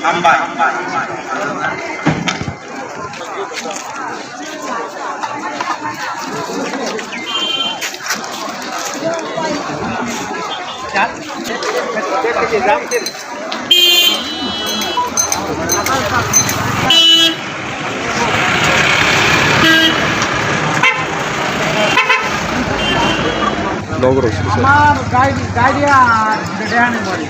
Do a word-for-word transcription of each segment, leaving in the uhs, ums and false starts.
Hambai. Dogro, sir. Amar guide, guide ya, guide ya ni bari.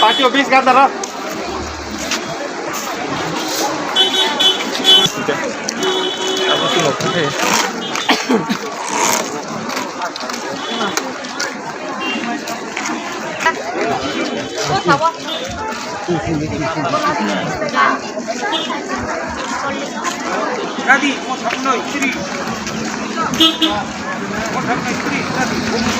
Patio bis gandara. Dadi, mo thapnoi, siri. Mo thapnoi, siri, dadi.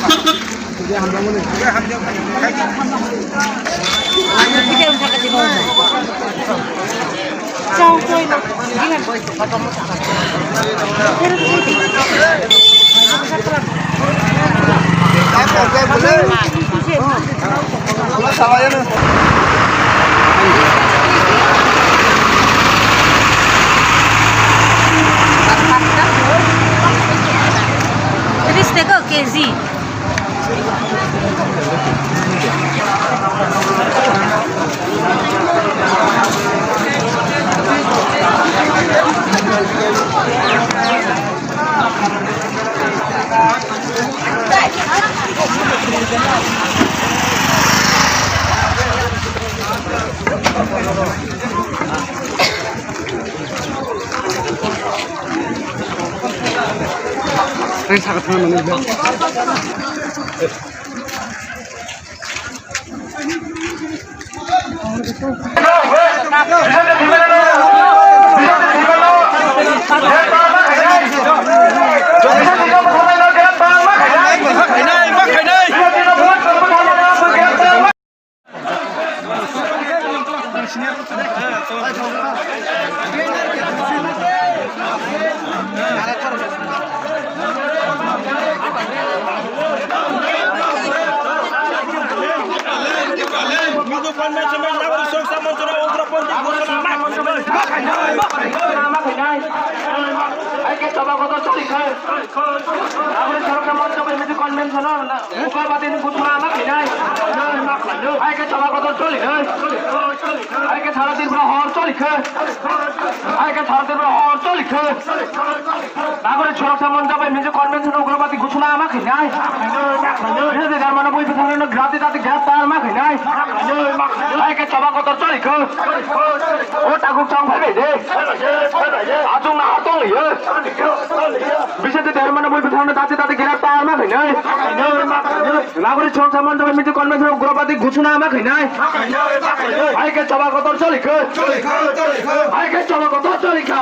Tris tego K G. Ang sakha thangna nangwi. Nagori Soroksa Moncho bai miti convention o ugrabadi ni buchuna ma khainai. Hai khe choba kotor choli khe. Hai khe sara Tripura hor choli khe. Hai khe sara Tripura hor choli khe. Nagori Soroksa Moncho bai miti convention o ugrabadi buchuna ma khainai. Rezi Dharmano bui bwthangno grati dati graftar ma khainai. Hai khe choba kotor choli khe. O takhuk chong phai bai de. Achung na atong liyo. Biswajit Debbarmano bui bwthangno dati dati graftar ma khainai. Nagori Soroksa Moncho bai miti convention o ugrabadi buchuna ma khainai. Hai khe choba kotor choli khe. Hai khe choba kotor choli kha.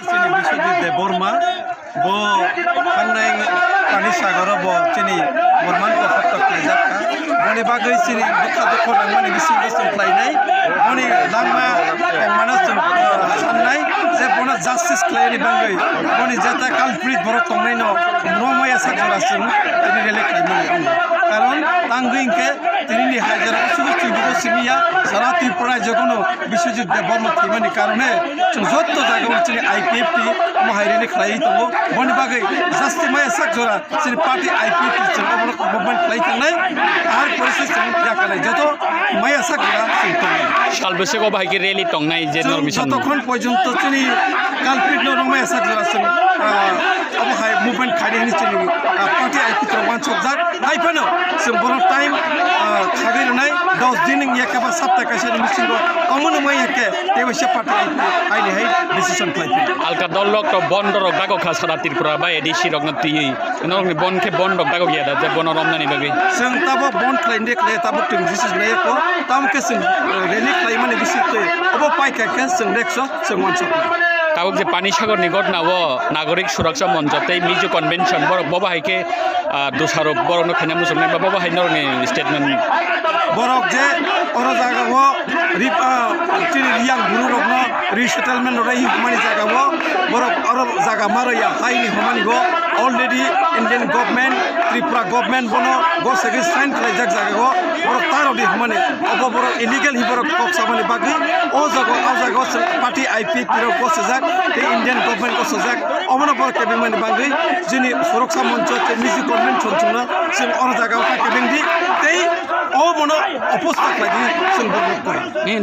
Chini Biswajit Debbarma, bo thangnai pani sagoro bo chini Borman kok kok khlaijak kha. Boni bagwi chini bwkha dukho nangmani bisingo chwng khlainai. Boni langma tongmano chwng, uh, sannai je bono justice khlaini bagwi. Boni jeta culprit borok tongnaino no maya sak jora chwng tini rally khlaimani wngo. Karon tangwi hinkhe tinini hai jora kuchugo chuibugo simiya sara Tripura jogono Biswajit Debbarma thwimani karone chwng jotto jagao chini I P F T omo hai rally khlaiwi tongo. Boni bagwi justice maya sak jora chini party I P F T chwng obono movement khlai thangnai, ar pore se chwng yakarnai, joto maya sak jora chwng tongnai. Sal bwswk obo hai khe rally tongnai je chwng norok misa jotokhon porjonto chini culprit no rwmaya sak jora chwng, ah, obo hai movement khaidi hwnwi chini, ah, party I P F T rok uansukjak. Hai phano chwng bono time, ah, khagwi rwnai, dos din wngya khe ba sapta kaisa ni bisingo omono maya khe tei waisa party I P F T haini hai decision khlai phino. Alka dol rok to bondorok dago kha sara Tripura ba A D C rokno twiwi. Norokni bon khe bon rok dagok ya da, je bono romnani bagwi. Chwng tabok bon khlai de khlai tabok chwng decision lai ko, tamo khe chwng, eh, rally khlaimani bising twi. Obo pai kha khe chwng next o chwng uansuk. Tabok je Pani Sagor ni gotna o Nagorik Suraksa Moncho tei Mizo Convention borok bobo hai khe, ah, dosarok borokno khaina muchungnai ba bobo hai norokni statement. Borok je oro jaga o rip, ah, chini riyang buru rokno resettlement rwrai hwnmani jaga o borok oro jaga ma rwya hai ni hwnmani bo already Indian government, Tripura government bono gosegwi sign khlaijak jaga o borok ta rwdi hwnmani obo borok illegal hi borok kok samani bagwi o jaga o, o jaga o party I P F T rok gosajak tei Indian government gosajak obono borok kebengmani bagwi chini Suraksa Moncho tei Mizo Convention chwngno chwng oro jaga o kha kebengdi tei obono oppose ta khlaidi chwng borok koi. Ni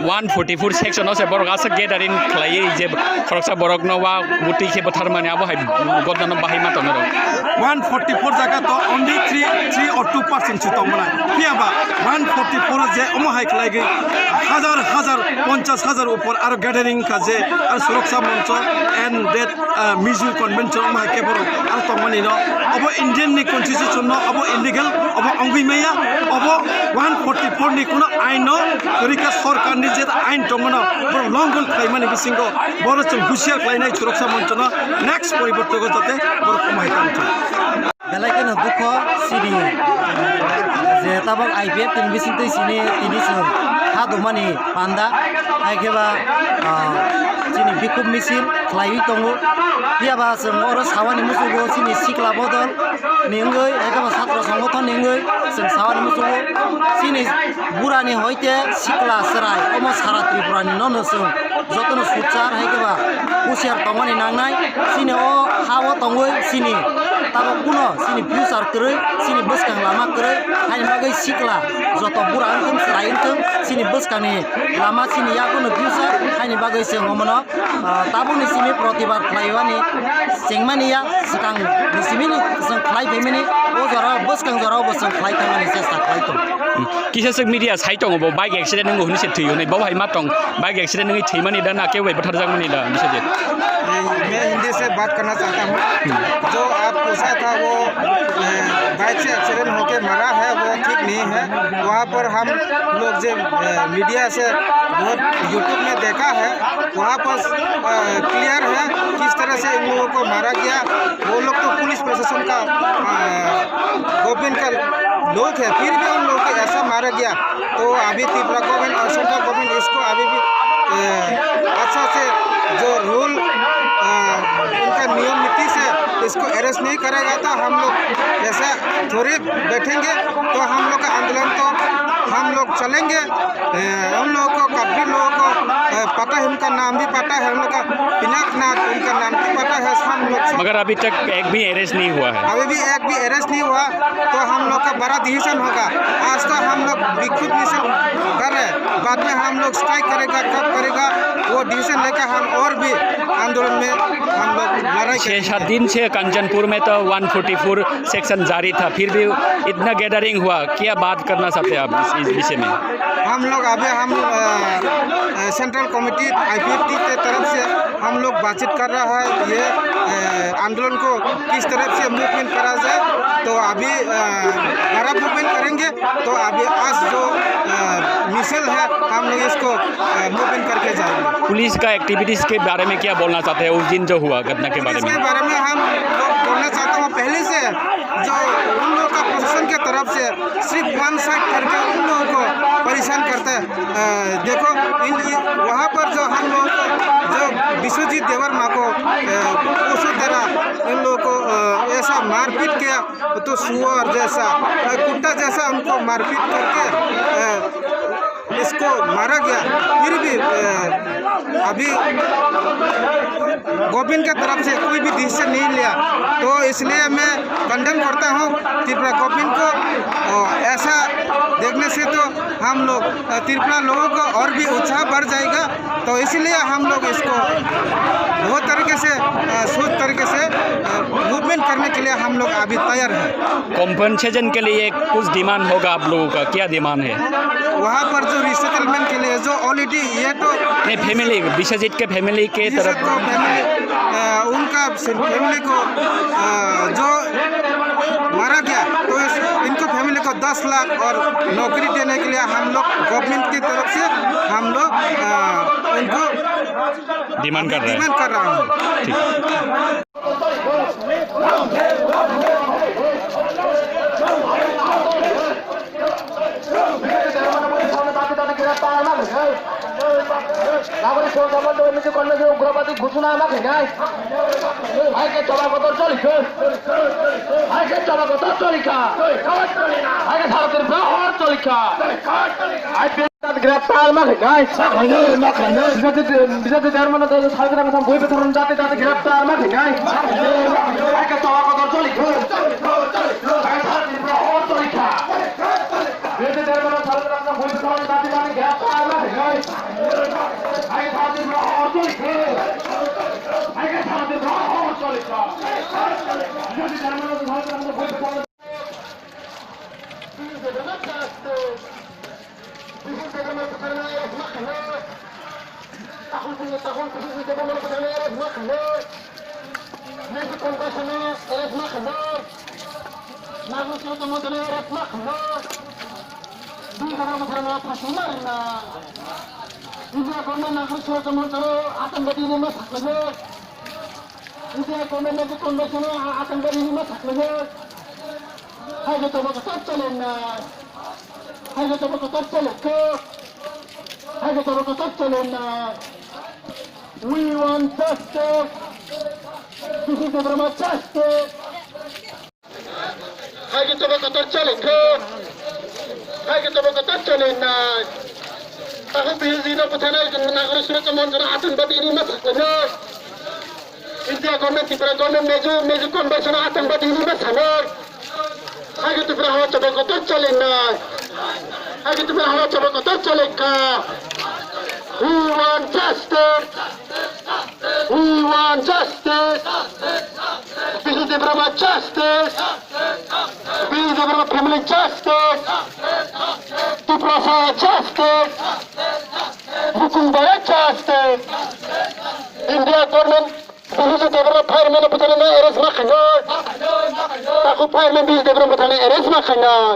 one forty-four section o se borok aswk gathering khlaiwi je khoroksa borokno wa bwtwi khe bwtharmani abo hai gotnano bahai ma tongo rok. One forty-four jaga to only three, three or two percent si tongmana. Phiya ba one forty-four je omo hai khlaigwi hazar hazar, ponchash hazar upor aro gathering kha je aro Suraksa Moncho and that ah, Mizo Convention omo hai khe borok aro tongmani no. Obo Indian ni constitution no, obo illegal, obo ongwi maya, obo one forty-four ni kuno ain no, kwrwi kha sorkar ni je ain tongmano, borok longhon khlaimani bisingo, borok chwng husiar khlainai Suraksa Moncho no, next poriborte o jate borok omo hai tongthok. Belai kheno dukho sidi je tabok I P F T ni bisingtwi sini tini chwng ha dumani panda, hai khe ba, ah, chini bikhuk misil khlaiwi tongo. Phiya ba chwng oro sawani muchungo chini sikla bodol ni wngwi, hai khe ba chhatro songgothon ni wngwi chwng sawani muchungo chini burani hoite sikla chwrai omo sara Tripura ni nono chwng jotono suchar hai khe ba husiar tongmani nangnai. Chini o ha o tongwi chini tabok kuno chini future kwrwi, chini bwskang lama kwrwi, haini bagwi sikla joto bura wngthung, chwrai wngthung, chini bwskangni lama chini yaguno future, haini bagwi chwng omono, ah, tabukni simi protibad khlaiwani chengmani ya, swkangni simini chwng khlai phaimani, o jora bwskang jorao bo chwng khlai thangmani chesta khlai tongo. Kisa swk media sai tongo bo bike accident wngo hwnwi se thwi hwnwi, bo hai ma tong bike accident wngwi thwimani da na kebo bai bwtharjakmani da bisa je. मैं हिंदी से बात करना चाहता हूँ। जो आप पूछा था वो, ए, बाइक से एक्सीडेंट होके मरा है, वो ठीक नहीं है। वहाँ पर हम लोग जो, ए, मीडिया से बहुत YouTube में देखा है, वहाँ पर, अ, क्लियर है किस तरह से उन लोगों को मारा गया। वो लोग तो पुलिस प्रशासन का, अ, गवर्नमेंट का लोग है, फिर भी उन लोगों को ऐसा मारा गया। तो अभी त्रिपुरा गवर्नमेंट और सेंट्रल गवर्नमेंट इसको अभी भी, अ, अच्छा से जो रूल, अ, उनका नियम नीति से इसको अरेस्ट नहीं करेगा तो हम लोग ऐसा थोड़ी बैठेंगे। तो हम लोग का आंदोलन तो हम लोग चलेंगे। अ, उन लोगों को, काफी लोगों को, अ, पता है, उनका नाम भी पता है, उन लोग का पिनाक नाथ, उनका नाम भी पता है, हम लोग सब। मगर अभी तक एक भी अरेस्ट नहीं हुआ है। अभी भी एक भी अरेस्ट नहीं हुआ, तो हम लोग का बड़ा डिसीजन होगा। आज तो हम लोग विक्षोभ मिशन कर रहे हैं, बाद में हम लोग स्ट्राइक करेगा, कब करेगा, वो डिसीजन लेकर हम और भी आंदोलन में हम लोग लड़ाई छः करेंगे। सात दिन से कंचनपुर में तो वन फोर्टी फ़ोर सेक्शन जारी था, फिर भी इतना गैदरिंग हुआ, क्या बात करना चाहते हैं आप इस, इस विषय में? हम लोग अभी हम, अ, अ, सेंट्रल कमेटी आईपीएफटी के तरफ से हम लोग बातचीत कर रहा है, ये, अ, आंदोलन को किस तरफ से मूवमेंट करा जाए। तो अभी, अ, बड़ा मूवमेंट करेंगे। तो अभी आज जो, अ, मिसल है, हम लोग इसको, अ, मूवमेंट करके जाएंगे। पुलिस का एक्टिविटीज के बारे में क्या बोलना चाहते हैं उस दिन जो हुआ घटना के बारे में? इसके बारे में हम लोग बोलना चाहता हूँ, पहले से जो उन लोगों का प्रोसेस तरफ से सिर्फ वन साइड करके उन लोगों को परेशान करता है। अ, देखो, इन, इन, वहाँ पर जो हम लोगों को, जो विश्वजीत देवर्मा को, अ, उसको तरह इन लोगों को, अ, ऐसा मारपीट किया, तो सुअर जैसा, अ, कुत्ता जैसा उनको मारपीट करके, अ, इसको मारा गया। फिर भी, अ, अभी गवर्नमेंट के तरफ से कोई भी डिसीजन नहीं लिया, तो इसलिए मैं कंडेम करता हूँ त्रिपुरा गवर्नमेंट को। और ऐसा देखने से तो हम लोग, अ, त्रिपुरा लोगों को और भी उत्साह बढ़ जाएगा। तो इसीलिए हम लोग इसको बहुत तरीके से, अ, सोच तरीके से, अ, मूवमेंट करने के लिए हम लोग अभी तैयार हैं। कॉम्पेंसेशन के लिए कुछ डिमांड होगा आप लोगों का, क्या डिमांड है? वहाँ पर जो रिसेटलमेंट के लिए जो ऑलरेडी ये तो नहीं, फैमिली, विश्वजीत के फैमिली के विश्वजीत तरफ को फैमिली, अ, उनका फैमिली को, अ, जो मारा गया, तो इस, इनको फैमिली को दस लाख और नौकरी देने के लिए हम लोग गवर्नमेंट की तरफ से हम लोग, अ, उनको डिमांड कर रहे हैं। डिमांड कर रहा हूँ। ठीक है। নাগরিক সংগ্রাম মঞ্চ উগ্রবাদী ঘোষণা না ভেঙায়। ভাইকে চলা কত চলিছে। ভাইকে চলা কত চলিকা। ভাইকে ভারতের প্রহর চলিকা। গ্রেপ্তার না ভেঙায়। বিজেপি, বিজেপি ধর্ম না, সারা গ্রাম বই বেতন জাতি জাতি গ্রেপ্তার না ভেঙায়। ভাইকে চলা কত চলিছে। ভাইকে ভারতের প্রহর চলিকা। Nagri siyasa montri arrest ma khainai. Dui hajar bosor no phasi ma rwna. India government nagri siyasa montri atangbadi hinwi ma saklainai. India government nagri convention o atangbadi hinwi ma saklainai. Hai khe tobo kwtal challenge nai. Hai khe tobo kwtal challenge khe. Hai khe tobo kwtal challenge nai. We want justice. This is the Burma justice. Hai khe tobo kwtal challenge khe. Hai khe tobo kwtal challenge nai. Takhuk B H G no bwtharnai nagri siyasa montri atangbadi hinwi ma saklainai. India government, Tripura government, Meju, Meju convention o atangbadi hinwi ma sanai. Hai khe Tripura ha o tobo kwtal challenge nai. Hai khe Tripura ha o tobo kwtal challenge kha. We want justice. We want justice. Bijay Debbarma justice. Bijay Debbarma family justice. Tiprasa justice. Hukum Baya justice. India government Bijay Debbarma fireman bwtharnai arrest ma khainai. Takhuk fireman Bijay Debbarma bwtharnai arrest ma khainai.